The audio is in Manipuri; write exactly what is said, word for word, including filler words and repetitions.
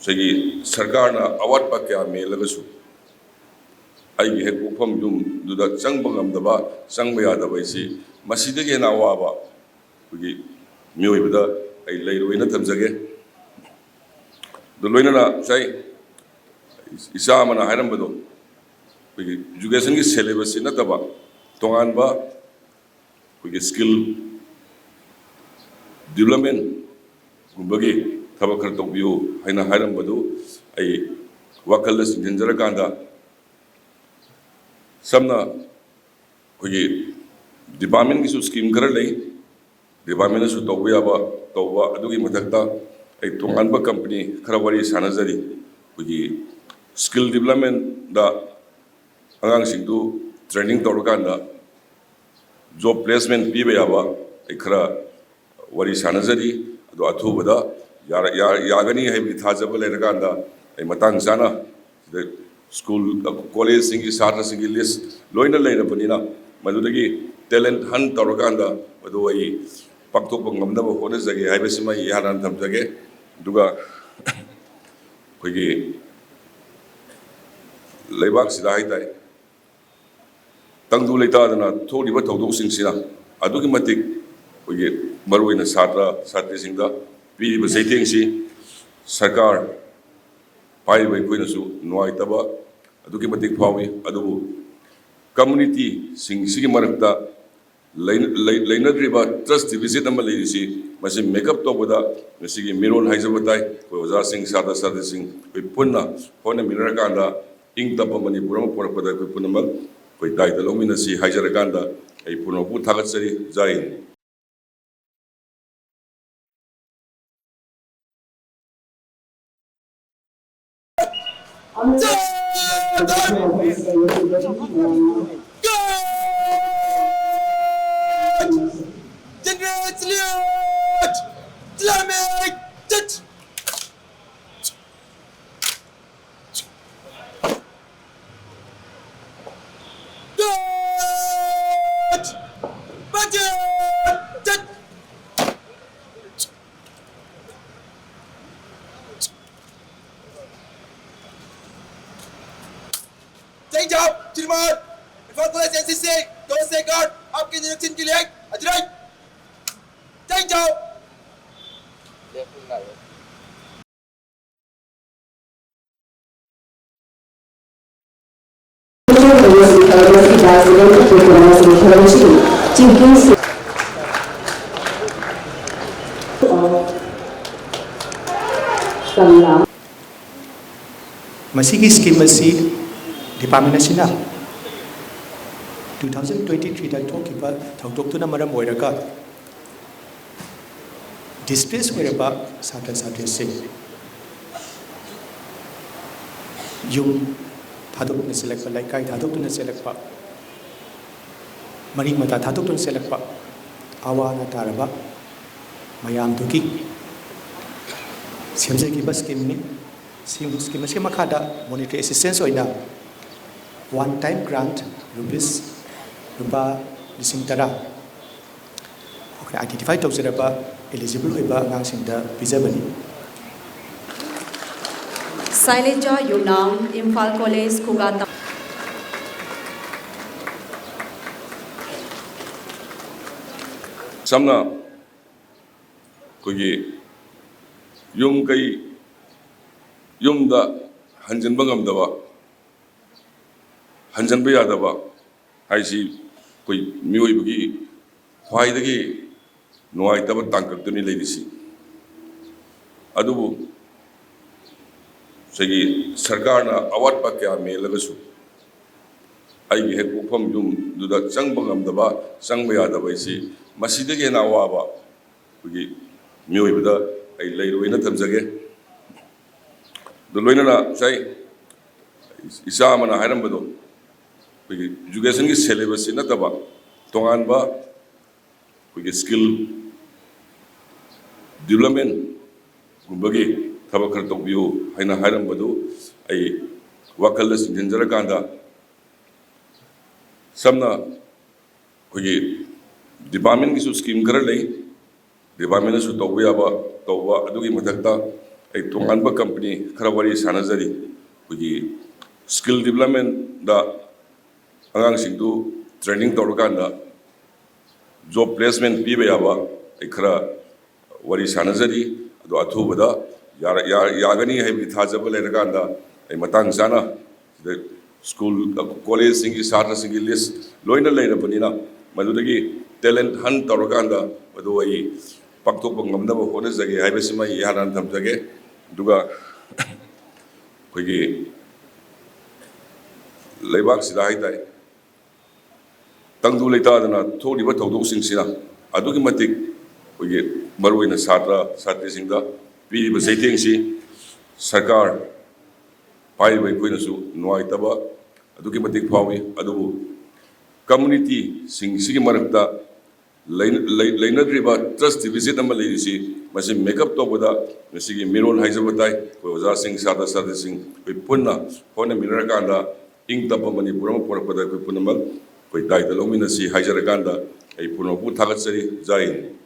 ꯉꯁꯥꯏꯒꯤ ꯁꯔꯀꯥꯔꯅ ꯑꯋꯥꯠꯄ ꯀꯌꯥ ꯃꯦꯜꯂꯒꯁꯨ ꯑꯩꯒꯤ ꯍꯦꯛ ꯄꯣꯛꯐꯝ ꯌꯨꯝꯗꯨꯗ ꯆꯪꯕ ꯉꯝꯗꯕ, ꯆꯪꯕ ꯌꯥꯗꯕ ꯑꯩꯁꯤ ꯃꯁꯤꯗꯒꯤ ꯍꯦꯟꯅ ꯑꯋꯥꯕ ꯑꯩꯈꯣꯏꯒꯤ ꯃꯤꯑꯣꯏꯕꯗ ꯑꯩ ꯂꯩꯔꯣꯏꯅ ꯊꯝꯖꯒꯦ꯫ ꯑꯗꯨ ꯂꯣꯏꯅꯅ ꯉꯁꯥꯏ ꯏꯆꯥ ꯑꯃꯅ ꯍꯥꯏꯔꯝꯕꯗꯣ, ꯑꯩꯈꯣꯏꯒꯤ educationꯒꯤ syllabusꯁꯤ ꯅꯠꯇꯕ ꯇꯣꯉꯥꯟꯕ ꯑꯩꯈꯣꯏꯒꯤ skill developmentꯒꯨꯝꯕꯒꯤ ꯊꯕꯛ ꯈꯔ ꯇꯧꯕꯤꯌꯨ ꯍꯥꯏꯅ ꯍꯥꯏꯔꯝꯕꯗꯨ ꯑꯩ ꯋꯥꯈꯜꯗ ꯆꯤꯡꯁꯤꯟꯖꯔꯀꯥꯟꯗ, ꯁꯝꯅ ꯑꯩꯈꯣꯏꯒꯤ departmentꯒꯤꯁꯨ scheme ꯈꯔ ꯂꯩ, departmentꯅꯁꯨ ꯇꯧꯕ ꯌꯥꯕ ꯇꯧꯕ꯫ ꯑꯗꯨꯒꯤ ꯃꯊꯛꯇ ꯑꯩ ꯇꯣꯉꯥꯟꯕ company ꯈꯔ ꯋꯥꯔꯤ ꯁꯥꯟꯅꯖꯔꯤ꯫ ꯑꯩꯈꯣꯏꯒꯤ skill developmentꯗ ꯑꯉꯥꯡꯁꯤꯡꯗꯨ training ꯇꯧꯔꯀꯥꯟꯗ job placement ꯄꯤꯕ ꯌꯥꯕ ꯑꯩ ꯈꯔ ꯋꯥꯔꯤ ꯁꯥꯟꯅꯖꯔꯤ꯫ ꯑꯗꯣ ꯑꯊꯨꯕꯗ ꯌꯥꯔ-, ꯌꯥ-, ꯌꯥꯒꯅꯤ ꯍꯥꯏꯕꯒꯤ ꯊꯥꯖꯕ ꯂꯩꯔꯀꯥꯟꯗ ꯑꯩ ꯃꯇꯥꯡ ꯆꯥꯅ ꯁꯤꯗ school, collegeꯁꯤꯡꯒꯤ ꯁꯥꯇ꯭ꯔꯁꯤꯡꯒꯤ list ꯂꯣꯏꯅ ꯂꯩꯔꯕꯅꯤꯅ, ꯃꯗꯨꯗꯒꯤ talent hunt ꯇꯧꯔꯀꯥꯟꯗ ꯃꯗꯨ ꯑꯩ ꯄꯥꯡꯊꯣꯛꯄ ꯉꯝꯅꯕ ꯍꯣꯠꯅꯖꯒꯦ ꯍꯥꯏꯕꯁꯤꯃ ꯑꯩ ꯏꯍꯥꯟ ꯍꯥꯟꯅ ꯊꯝꯖꯒꯦ꯫ ꯑꯗꯨꯒ ꯑꯩꯈꯣꯏꯒꯤ ꯂꯩꯕꯥꯛꯁꯤꯗ ꯍꯥꯏꯇꯥꯔꯦ, ꯇꯪꯗꯨ ꯂꯩꯇꯥꯗꯅ ꯊꯣꯛꯂꯤꯕ ꯊꯧꯗꯣꯛꯁꯤꯡꯁꯤꯅ ꯑꯗꯨꯛꯀꯤ ꯃꯇꯤꯛ ꯑꯩꯈꯣꯏꯒꯤ ꯃꯔꯨꯑꯣꯏꯅ ꯁꯥꯇ꯭ꯔ ꯁꯥꯇ꯭ꯔꯤꯁꯤꯡꯗ ꯄꯤꯔꯤꯕ ꯆꯩꯊꯦꯡꯁꯤ ꯁꯔꯀꯥꯔ ꯄꯥꯏꯔꯤꯕ ꯑꯩꯈꯣꯏꯅꯁꯨ ꯅꯨꯡꯉꯥꯏꯇꯕ ꯑꯗꯨꯛꯀꯤ ꯃꯇꯤꯛ ꯐꯥꯎꯏ꯫ ꯑꯗꯨꯕꯨ communityꯁꯤꯡꯁꯤꯒꯤ ꯃꯔꯛꯇ ꯂꯩ-, ꯂꯩ-, ꯂꯩꯅꯗ꯭ꯔꯤꯕ trust deficit ꯑꯃ ꯂꯩꯔꯤꯁꯤ, ꯃꯁꯤ make up ꯇꯧꯕꯗ ꯉꯁꯤꯒꯤ ꯃꯤꯔꯣꯜ ꯍꯥꯏꯖꯕ ꯇꯥꯏ꯫ ꯑꯩꯈꯣꯏ ꯑꯣꯖꯥꯁꯤꯡ, ꯁꯥꯇ꯭ꯔ ꯁꯥꯇ꯭ꯔꯤꯁꯤꯡ ꯑꯩꯈꯣꯏ ꯄꯨꯟꯅ ꯍꯣꯠꯅꯃꯤꯟꯅꯔꯀꯥꯟꯗ ꯏꯪ ꯇꯞꯄ ꯃꯅꯤꯄꯨꯔ ꯑꯃ ꯄꯨꯔꯛꯄꯗ ꯑꯩꯈꯣꯏ ꯄꯨꯝꯅꯃꯛ ꯑꯩꯈꯣꯏ ꯗꯥꯏꯇ ꯂꯧꯃꯤꯟꯅꯁꯤ ꯍꯥꯏꯖꯔꯀꯥꯟꯗ ꯑꯩ ꯄꯨꯝꯅꯃꯛꯄꯨ ꯊꯥꯒꯠꯆꯔꯤ꯫ ꯖꯥꯏ ꯍꯤꯟꯗ꯫ जय जाओ श्रीमान, इम्फाल कॉलेज एनसीसी, दोस्त से गार्ड, आपके निरीक्षण के लिए हाजिर है। जय जाओ। ꯃꯁꯤꯒꯤ ꯁ꯭ꯀꯤꯝ ꯑꯁꯤ ꯗꯤꯄꯥꯔꯠꯃꯦꯟ ꯑꯁꯤꯅ ꯇꯨ ꯊꯥꯎꯖꯟ ꯇ꯭ꯋꯦꯟꯇꯤ ꯊ꯭ꯔꯤꯗ ꯊꯣꯛꯈꯤꯕ ꯊꯧꯗꯣꯛꯇꯨꯅ ꯃꯔꯝ ꯑꯣꯏꯔꯒ ꯗꯤꯁꯄ꯭ꯂꯦꯁ ꯑꯣꯏꯔꯕ ꯁꯥꯇ꯭ꯔ ꯁꯥꯇ꯭ꯔꯤꯁꯤꯡ ꯌꯨꯝ ꯊꯥꯗꯣꯛꯇꯨꯅ ꯆꯦꯜꯂꯛꯄ, ꯂꯩꯀꯥꯏ ꯊꯥꯗꯣꯛꯇꯨꯅ ꯆꯦꯜꯂꯛꯄ, ꯃꯔꯤ ꯃꯇꯥ ꯊꯥꯗꯣꯛꯇꯨꯅ ꯆꯦꯜꯂꯛꯄ ꯑꯋꯥ ꯑꯅꯥ ꯇꯥꯔꯕ ꯃꯌꯥꯝꯗꯨꯒꯤ ꯁꯦꯝꯖꯈꯤꯕ ꯁ꯭ꯀꯤꯝꯅꯤ꯫ ꯁꯤ ꯁ꯭ꯀꯤꯝ ꯑꯁꯤꯒꯤ ꯃꯈꯥꯗ ꯃꯣꯅꯤꯇꯔꯤ ꯑꯦꯁꯤꯁꯇꯦꯟꯁ ꯑꯣꯏꯅ ꯋꯥꯟ ꯇꯥꯏꯝ ꯒ꯭ꯔꯥꯟꯠ ꯔꯨꯄꯤꯁ ꯂꯨꯄꯥ ꯂꯤꯁꯤꯡ ꯇꯔꯥ ꯑꯩꯈꯣꯏꯅ ꯑꯥꯏꯗꯦꯟꯇꯤꯐꯥꯏ ꯇꯧꯖꯔꯕ ꯑꯦꯂꯤꯖꯤꯕꯜ ꯑꯣꯏꯕ ꯑꯉꯥꯡꯁꯤꯡꯗ ꯄꯤꯖꯕꯅꯤ꯫ ꯁꯥꯏꯂꯦꯖꯥ ꯌꯨꯝꯅꯥꯝ, ꯏꯝꯐꯥꯜ ꯀꯣꯂꯦꯖ, ꯈꯨꯒꯥ ꯇꯝ-, ꯁꯝꯅ ꯑꯩꯈꯣꯏꯒꯤ ꯌꯨꯝ ꯀꯩ, ꯌꯨꯝꯗ ꯍꯟꯖꯤꯟꯕ ꯉꯝꯗꯕ, ꯍꯟꯖꯤꯟꯕ ꯌꯥꯗꯕ ꯍꯥꯏꯁꯤ ꯑꯩꯈꯣꯏ ꯃꯤꯑꯣꯏꯕꯒꯤ ꯈ꯭ꯋꯥꯏꯗꯒꯤ ꯅꯨꯡꯉꯥꯏꯇꯕ ꯇꯥꯡꯀꯛꯇꯅꯤ ꯂꯩꯔꯤꯁꯤ꯫ ꯑꯗꯨꯕꯨ ꯉꯁꯥꯏꯒꯤ ꯁꯔꯀꯥꯔꯅ ꯑꯋꯥꯠꯄ ꯀꯌꯥ ꯃꯦꯜꯂꯒꯁꯨ ꯑꯩꯒꯤ ꯍꯦꯛ ꯄꯣꯛꯐꯝ ꯌꯨꯝꯗꯨꯗ ꯆꯪꯕ ꯉꯝꯗꯕ, ꯆꯪꯕ ꯌꯥꯗꯕ ꯍꯥꯏꯁꯤ ꯃꯁꯤꯗꯒꯤ ꯍꯦꯟꯅ ꯑꯋꯥꯕ ꯑꯩꯈꯣꯏꯒꯤ ꯃꯤꯑꯣꯏꯕꯗ ꯑꯩ ꯂꯩꯔꯣꯏꯅ ꯊꯝꯖꯒꯦ꯫ ꯑꯗꯨ ꯂꯣꯏꯅꯅ ꯉꯁꯥꯏ ꯏꯆꯥ ꯑꯃꯅ ꯍꯥꯏꯔꯝꯕꯗꯣ, ꯑꯩꯈꯣꯏꯒꯤ ꯏꯖꯨꯀꯦꯁꯟꯒꯤ ꯁꯦꯂꯦꯕꯁꯁꯤ ꯅꯠꯇꯕ ꯇꯣꯉꯥꯟꯕ ꯑꯩꯈꯣꯏꯒꯤ ꯁ꯭ꯀꯤꯜ ꯗꯤꯕ꯭ꯂꯞꯃꯦꯟꯒꯨꯝꯕꯒꯤ ꯊꯕꯛ ꯈꯔ ꯇꯧꯕꯤꯌꯨ ꯍꯥꯏꯅ ꯍꯥꯏꯔꯝꯕꯗꯨ ꯑꯩ ꯋꯥꯈꯜꯗ ꯆꯤꯡꯁꯤꯟꯖꯔꯀꯥꯟꯗ, ꯁꯝꯅ ꯑꯩꯈꯣꯏꯒꯤ ꯗꯤꯄꯥꯔꯠꯃꯦꯟꯒꯤꯁꯨ ꯁ꯭ꯀꯤꯝ ꯈꯔ ꯂꯩ, ꯗꯤꯄꯥꯔꯠꯃꯦꯟꯅꯁꯨ ꯇꯧꯕ ꯌꯥꯕ ꯇꯧꯕ꯫ ꯑꯗꯨꯒꯤ ꯃꯊꯛꯇ ꯑꯩ ꯇꯣꯉꯥꯟꯕ ꯀꯝꯄꯅꯤ ꯈꯔ ꯋꯥꯔꯤ ꯁꯥꯟꯅꯖꯔꯤ꯫ ꯑꯩꯈꯣꯏꯒꯤ ꯁ꯭ꯀꯤꯜ ꯗꯤꯕꯂꯞꯃꯦꯟꯗ ꯑꯉꯥꯡꯁꯤꯡꯗꯨ ꯇ꯭ꯔꯦꯅꯤꯡ ꯇꯧꯔꯀꯥꯟꯗ ꯖꯣꯕ ꯄ꯭ꯂꯦꯁꯃꯦꯟ ꯄꯤꯕ ꯌꯥꯕ ꯑꯩ ꯈꯔ ꯋꯥꯔꯤ ꯁꯥꯟꯅꯖꯔꯤ꯫ ꯑꯗꯣ ꯑꯊꯨꯕꯗ ꯌꯥꯔ-, ꯌꯥ-, ꯌꯥꯒꯅꯤ ꯍꯥꯏꯕꯒꯤ ꯊꯥꯖꯕ ꯂꯩꯔꯀꯥꯟꯗ ꯑꯩ ꯃꯇꯥꯡ ꯆꯥꯅ ꯁꯤꯗ ꯁ꯭ꯀꯨꯜ, ꯀꯣꯂꯦꯖꯁꯤꯡꯒꯤ ꯁꯥꯇ꯭ꯔꯁꯤꯡꯒꯤ ꯂꯤꯁ ꯂꯣꯏꯅ ꯂꯩꯔꯕꯅꯤꯅ, ꯃꯗꯨꯗꯒꯤ ꯇꯦꯂꯦꯟꯠ ꯍꯟ ꯇꯧꯔꯀꯥꯟꯗ ꯃꯗꯨ ꯑꯩ ꯄꯥꯡꯊꯣꯛꯄ ꯉꯝꯅꯕ ꯍꯣꯠꯅꯖꯒꯦ ꯍꯥꯏꯕꯁꯤꯃ ꯑꯩ ꯏꯍꯥꯟ ꯍꯥꯟꯅ ꯊꯝꯖꯒꯦ꯫ ꯑꯗꯨꯒ ꯑꯩꯈꯣꯏꯒꯤ ꯂꯩꯕꯥꯛꯁꯤꯗ ꯍꯥꯏ ꯇꯥꯏ, ꯇꯪꯗꯨ ꯂꯩꯇꯥꯗꯅ ꯊꯣꯛꯂꯤꯕ ꯊꯧꯗꯣꯛꯁꯤꯡꯁꯤꯅ ꯑꯗꯨꯛꯀꯤ ꯃꯇꯤꯛ ꯑꯩꯈꯣꯏꯒꯤ ꯃꯔꯨꯑꯣꯏꯅ ꯁꯥꯇ꯭ꯔ ꯁꯥꯇ꯭ꯔꯤꯁꯤꯡꯗ ꯄꯤꯔꯤꯕ ꯆꯩꯊꯦꯡꯁꯤ ꯁꯔꯀꯥꯔ ꯄꯥꯏꯔꯤꯕ ꯑꯩꯈꯣꯏꯅꯁꯨ ꯅꯨꯡꯉꯥꯏꯇꯕ ꯑꯗꯨꯛꯀꯤ ꯃꯇꯤꯛ ꯐꯥꯎꯏ꯫ ꯑꯗꯨꯕꯨ ꯀꯝꯃꯨꯅꯤꯇꯤꯁꯤꯡꯁꯤꯒꯤ ꯃꯔꯛꯇ ꯂꯩ-, ꯂꯩ-, ꯂꯩꯅꯗ꯭ꯔꯤꯕ ꯇ꯭ꯔꯁ ꯗꯤꯐꯤꯁꯤꯠ ꯑꯃ ꯂꯩꯔꯤꯁꯤ, ꯃꯁꯤ ꯃꯦꯀꯞ ꯇꯧꯕꯗ ꯉꯁꯤꯒꯤ ꯃꯤꯔꯣꯜ ꯍꯥꯏꯖꯕ ꯇꯥꯏ꯫ ꯑꯩꯈꯣꯏ ꯑꯣꯖꯥꯁꯤꯡ, ꯁꯥꯇ꯭ꯔ ꯁꯥꯇ꯭ꯔꯤꯁꯤꯡ ꯑꯩꯈꯣꯏ ꯄꯨꯟꯅ ꯍꯣꯠꯅꯃꯤꯟꯅꯔꯀꯥꯟꯗ ꯏꯪ ꯇꯞꯄ ꯃꯅꯤꯄꯨꯔ ꯑꯃ ꯄꯨꯔꯛꯄꯗ ꯑꯩꯈꯣꯏ ꯄꯨꯝꯅꯃꯛ ꯑꯩꯈꯣꯏ ꯗꯥꯏꯇ ꯂꯧꯃꯤꯟꯅꯁꯤ ꯍꯥꯏꯖꯔꯀꯥꯟꯗ ꯑꯩ ꯄꯨꯝꯅꯃꯛꯄꯨ ꯊꯥꯒꯠꯆꯔꯤ꯫ ꯖꯥꯏ ꯍꯤꯟꯗ꯫